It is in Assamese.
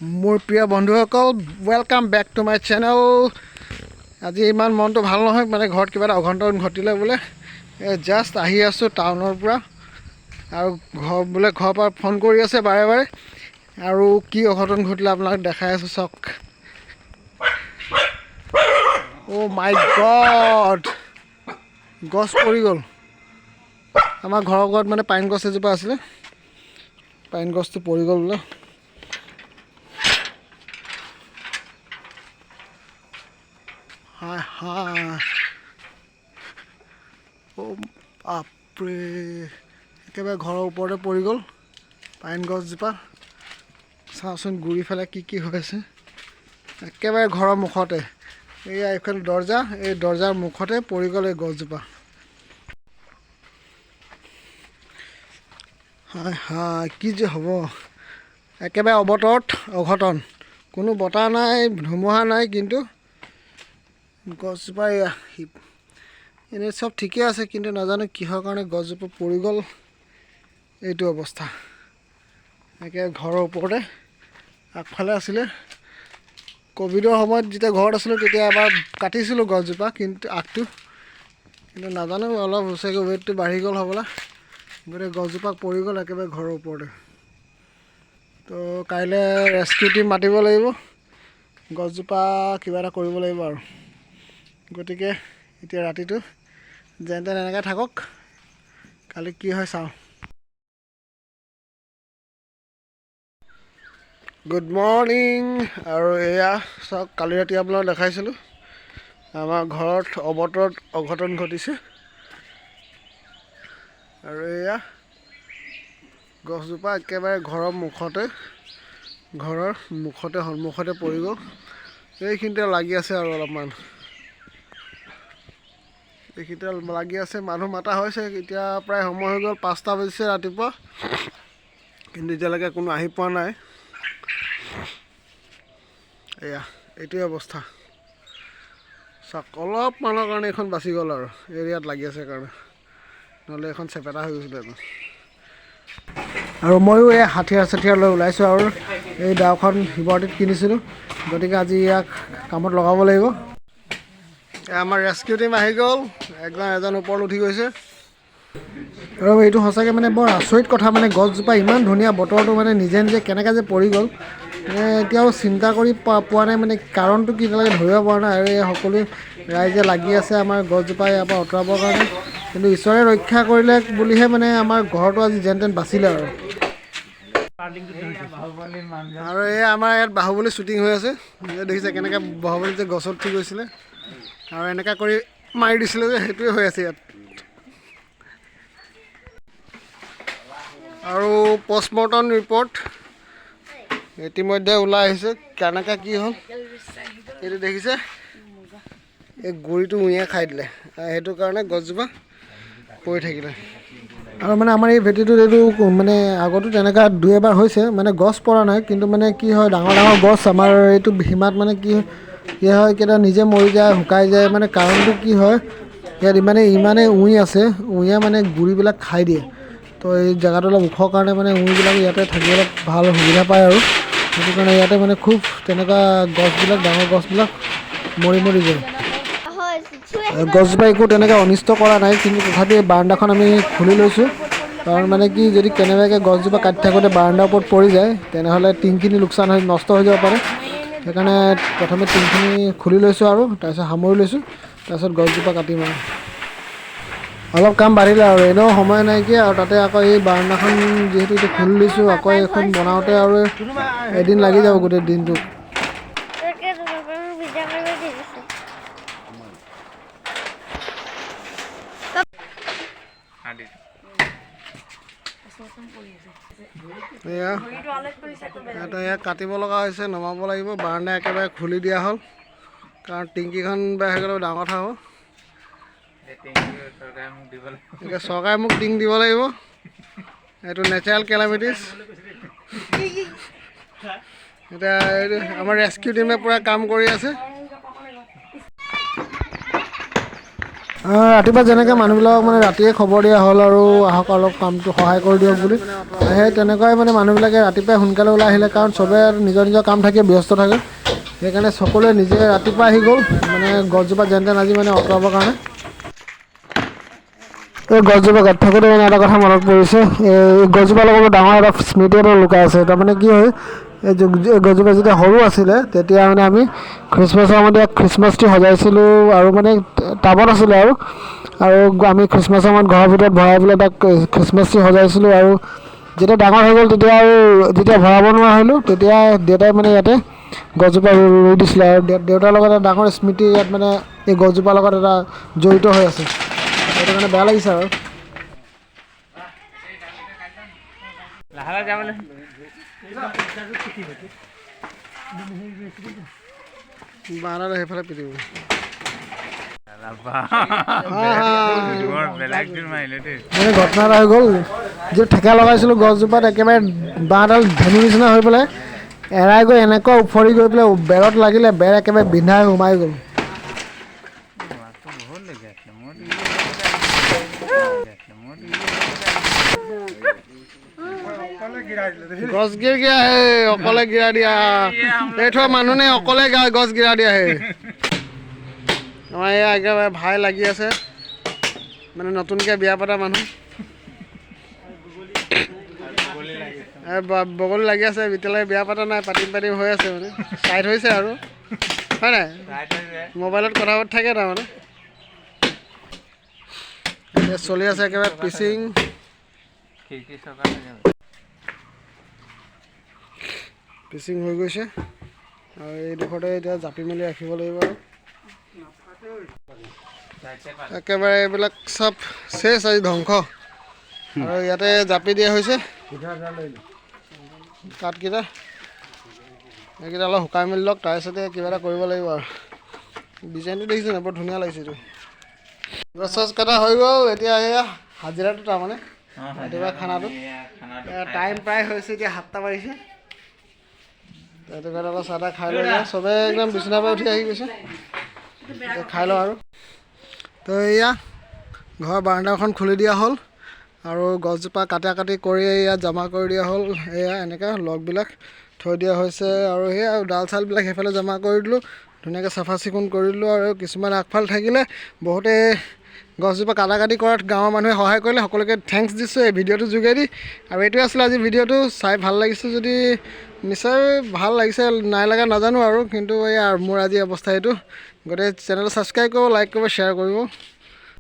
মোৰ প্ৰিয় বন্ধুসকল, welcome back to my channel. আজি ইমান মনটো ভাল নহয়, মানে ঘৰত কিবা এটা অঘটন ঘটিলে বোলে। জাষ্ট আহি আছোঁ টাউনৰ পৰা আৰু ঘৰ বোলে ঘৰৰ পৰা ফোন কৰি আছে বাৰে বাৰে। আৰু কি অঘটন ঘটিলে আপোনালোক দেখাই আছোঁ, চাওক। অ' মাই গড, গছ পৰি গ'ল। আমাৰ ঘৰৰ ঘৰত মানে পাইন গছ এজোপা আছিলে, পাইন গছটো পৰি গ'ল বোলে। হায় হায়, অ' বাপৰে, একেবাৰে ঘৰৰ ওপৰতে পৰি গ'ল পাইন গছজোপা। চাওঁচোন গুৰি ফালে কি কি হৈ আছে, একেবাৰে ঘৰৰ মুখতে। এইয়া এইখন দৰ্জা, এই দৰ্জাৰ মুখতে পৰি গ'ল এই গছজোপা। হায় হায়, কি যে হ'ব, একেবাৰে অবতৰত অঘটন। কোনো বতাহ নাই, ধুমুহা নাই, কিন্তু গছজোপা এয়া এনেই চব ঠিকে আছে, কিন্তু নাজানো কিহৰ কাৰণে গছজোপা পৰি গ'ল। এইটো অৱস্থা, একে ঘৰৰ ওপৰতে আগফালে আছিলে। ক'ভিডৰ সময়ত যেতিয়া ঘৰত আছিলোঁ তেতিয়া এবাৰ কাটিছিলোঁ গছজোপা, কিন্তু আগটো, কিন্তু নাজানো অলপ চাগে ৱেইটটো বাঢ়ি গ'ল হ'বলা, গোটেই গছজোপা পৰি গ'ল একেবাৰে ঘৰৰ ওপৰতে। তো কাইলৈ ৰেস্কিউ টীম মাতিব লাগিব, গছজোপা কিবা এটা কৰিব লাগিব আৰু। গতিকে এতিয়া ৰাতিটো যেন তেন এনেকৈ থাকক, কালি কি হয় চাওঁ। Good morning. আৰু এয়া চাওক, কালি ৰাতি আপোনাক দেখাইছিলোঁ আমাৰ ঘৰত অবতৰত অঘটন ঘটিছে। আৰু এয়া গছজোপা একেবাৰে ঘৰৰ মুখতে, ঘৰৰ মুখতে সন্মুখতে পৰি গ'ল। এইখিনিতে লাগি আছে আৰু অলপমান, এইখিনিতে লাগি আছে। মানুহ মাতা হৈছে, এতিয়া প্ৰায় সময় হৈ গ'ল, 5টা বাজিছে ৰাতিপুৱা, কিন্তু এতিয়ালৈকে কোনো আহি পোৱা নাই। এয়া এইটোৱে অৱস্থা। চাওক, অলপমানৰ কাৰণে এইখন বাচি গ'ল আৰু, এৰিয়াত লাগি আছে কাৰণে, নহ'লে এইখন চেপেটা হৈ গৈছিলে এইখন। আৰু ময়ো এই হাথিয়াৰ চাথিয়াৰ লৈ ওলাইছোঁ আৰু এই দাওখন শিৱৰাত্ৰিত কিনিছিলোঁ, গতিকে আজি ইয়াক কামত লগাব লাগিব। আমাৰ ৰেস্কিউ টীম আহি গ'ল, একদম এজন ওপৰত উঠি গৈছে। আৰু এইটো সঁচাকৈ মানে বৰ আচৰিত কথা, মানে গছজোপা ইমান ধুনীয়া বতৰটো মানে নিজে নিজে কেনেকৈ যে পৰি গ'ল, মানে এতিয়াও চিন্তা কৰি পোৱা নাই, মানে কাৰণটো কি এতিয়ালৈকে ধৰিব পৰা নাই। আৰু এই সকলোৱে ৰাইজে লাগি আছে আমাৰ গছজোপা ইয়াৰ পৰা আঁতৰাবৰ কাৰণে, কিন্তু ঈশ্বৰে ৰক্ষা কৰিলে বুলিহে মানে আমাৰ ঘৰটো আজি যেন তেন বাচিলে আৰু। আৰু এই আমাৰ ইয়াত বাহুবলী শ্বুটিং হৈ আছে, দেখিছে কেনেকৈ বাহুবলী যে গছত উঠি গৈছিলে আৰু এনেকুৱা কৰি মাৰি দিছিলে যে, সেইটোৱে হৈ আছে ইয়াত। আৰু পষ্টমৰ্টম ৰিপৰ্ট ইতিমধ্যে ওলাই আহিছে, কেনেকৈ কি হ'ল এইটো দেখিছে, এই গুৰিটো উঁয়ে খাই দিলে, সেইটো কাৰণে গছজোপা পৰি থাকিলে। আৰু মানে আমাৰ এই ভেটিটোত এইটো মানে আগতো তেনেকুৱা দুই এবাৰ হৈছে, মানে গছ পৰা নাই, কিন্তু মানে কি হয় ডাঙৰ ডাঙৰ গছ আমাৰ এইটো সীমাত মানে কি হয় কেতিয়াবা নিজে মৰি যায়, শুকাই যায়। মানে কাৰণটো কি হয়, ইয়াত ইমানেই উঁই আছে, উঁয়ে মানে গুৰিবিলাক খাই দিয়ে। তো এই জেগাটো অলপ ওখ কাৰণে মানে উঁইবিলাক ইয়াতে থাকিবলৈ ভাল সুবিধা পায় আৰু সেইটো কাৰণে ইয়াতে মানে খুব তেনেকুৱা গছবিলাক, ডাঙৰ গছবিলাক মৰি মৰি যায়। গছজোপা একো তেনেকৈ অনিষ্ট কৰা নাই, কিন্তু তথাপি এই বাৰাণ্ডাখন আমি খুলি লৈছোঁ, কাৰণ মানে কি যদি কেনেবাকৈ গছজোপা কাটি থাকোঁতে বাৰাণ্ডাৰ ওপৰত পৰি যায় তেনেহ'লে টিংখিনি লোকচান হৈ নষ্ট হৈ যাব পাৰে। সেইকাৰণে প্ৰথমে টিংখিনি খুলি লৈছোঁ আৰু তাৰপিছত সামৰি লৈছোঁ, তাৰপিছত গছজোপা কাটিম। আৰু অলপ কাম বাঢ়িলে আৰু এনেও সময় নাইকিয়া, আৰু তাতে আকৌ এই বাৰাণ্ডাখন যিহেতু এতিয়া খুলি লৈছোঁ, আকৌ এইখন বনাওঁতে আৰু এদিন লাগি যাব গোটেই দিনটো। এয়া ইয়াত কাটিব লগা হৈছে, নমাব লাগিব। বাৰাণ্ডা একেবাৰে খুলি দিয়া হ'ল, কাৰণ টিংকিখন বেয়া হৈ গ'লে ডাঙৰ কথা হ'ব। এতিয়া চৰকাৰে মোক টিং দিব লাগিব, এইটো নেচাৰেল কেলামিটিছ। এতিয়া এইটো আমাৰ ৰেস্কিউ টীমে পূৰা কাম কৰি আছে। ৰাতিপুৱা যেনেকৈ মানুহবিলাকক মানে ৰাতিয়ে খবৰ দিয়া হ'ল আৰু আহক অলপ কামটো সহায় কৰি দিয়ক বুলি, সেই তেনেকুৱাই মানে মানুহবিলাকে ৰাতিপুৱাই সোনকালে ওলাই আহিলে, কাৰণ চবে নিজৰ নিজৰ কাম থাকে, ব্যস্ত থাকে। সেইকাৰণে সকলোৱে নিজে ৰাতিপুৱা আহি গ'ল মানে গছজোপা যেন তেন আজি মানে আঁতৰাবৰ কাৰণে। এই গছজোপা কাটি থাকোঁতে মানে এটা কথা মনত পৰিছে, এই গছজোপাৰ লগত ডাঙৰ এটা স্মৃতি এটা লুকাই আছে। তাৰমানে কি হয়, এই গছজোপা যেতিয়া সৰু আছিলে তেতিয়া মানে আমি খ্ৰীষ্টমাছৰ সময়ত ইয়াত খ্ৰীষ্টমাছ ট্ৰী সজাইছিলোঁ আৰু মানে টাবত আছিলে আৰু আৰু আমি খ্ৰীষ্টমাছৰ সময়ত ঘৰৰ ভিতৰত ভৰাই পেলাই তাক খ্ৰীষ্টমাছ ট্ৰী সজাইছিলোঁ। আৰু যেতিয়া ডাঙৰ হৈ গ'ল তেতিয়া আৰু যেতিয়া ভৰাব নোৱাৰা হ'লোঁ তেতিয়া দেউতাই মানে ইয়াতে গছজোপা ৰুই দিছিলে। আৰু দেউতাৰ লগত এটা ডাঙৰ স্মৃতি ইয়াত মানে এই গছজোপাৰ লগত এটা জড়িত হৈ আছে, সেইটো কাৰণে বেয়া লাগিছে আৰু। বাঁহডাল সেইফালে পিটিব। মানে ঘটনা এটা হৈ গ'ল, যিটো ঠেকা লগাইছিলোঁ গছজোপাত একেবাৰে বাঁহডাল ধেনু নিচিনা হৈ পেলাই এৰাই গৈ এনেকুৱা উফৰি গৈ পেলাই বেৰত লাগিলে, বেৰ একেবাৰে বিন্ধাই সোমাই গ'ল। গছ গিৰ গিয়া হে, অকলে গিৰা দিয়া এই থোৱা মানুহ নে, অকলে গছ গিৰা দিয়া হে। আমাৰ এয়া একেবাৰে ভাই লাগি আছে, মানে নতুনকৈ বিয়া পতা মানুহ, বগলী লাগি আছে, এতিয়ালৈকে বিয়া পতা নাই, পাতিম পাতিম হৈ আছে, মানে চাই থৈছে আৰু, হয় নাই? মোবাইলত কথা পাতি থাকে তাৰমানে। এতিয়া চলি আছে একেবাৰে পিচিং। পিচিং হৈ গৈছে আৰু এইডোখৰতে এতিয়া জাপি মেলি ৰাখিব লাগিব আৰু। একেবাৰে এইবিলাক চব চেচ আজি ধ্বংস। আৰু ইয়াতে জাপি দিয়া হৈছে কাঠকেইটা, এইকেইটা অলপ শুকাই মেলি লওক, তাৰপিছতে কিবা এটা কৰিব লাগিব আৰু। ডিজাইনটো দেখিছে নাই, বৰ ধুনীয়া লাগিছে এইটো। গছ চছ কটা হৈ গ'ল, এতিয়া এয়া হাজিৰাটো তাৰমানে ৰাতিপুৱা খানাটো টাইম প্ৰায় হৈছে, এতিয়া 7টা বাজিছে। সেইটো কাৰণে অলপ চাহ তাহ খাই লৈ চবে একদম বিচনাৰ পৰা উঠি আহি গৈছে, খাই লওঁ আৰু। তো এয়া ঘৰৰ বাৰাণ্ডাখন খুলি দিয়া হ'ল আৰু গছজোপা কাটা কাটি কৰি ইয়াত জমা কৰি দিয়া হ'ল। এয়া এনেকৈ লগবিলাক থৈ দিয়া হৈছে আৰু সেয়া ডাল চালবিলাক সেইফালে জমা কৰি দিলোঁ, ধুনীয়াকৈ চাফা চিকুণ কৰি দিলোঁ। আৰু কিছুমান আগফাল থাকিলে বহুতে গছজোপা কাটা কাটি কৰাত গাঁৱৰ মানুহে সহায় কৰিলে, সকলোকে thanks দিছোঁ এই ভিডিঅ'টোৰ যোগেদি। আৰু এইটোৱে আছিলে আজি ভিডিঅ'টো, চাই ভাল লাগিছে যদি নিশ্চয় ভাল লাগিছে, নাই লগা নাজানো আৰু, কিন্তু এই মোৰ আজি অৱস্থা এইটো। গতিকে চেনেলটো ছাবস্ক্ৰাইব কৰিব, লাইক কৰিব, শ্বেয়াৰ কৰিব।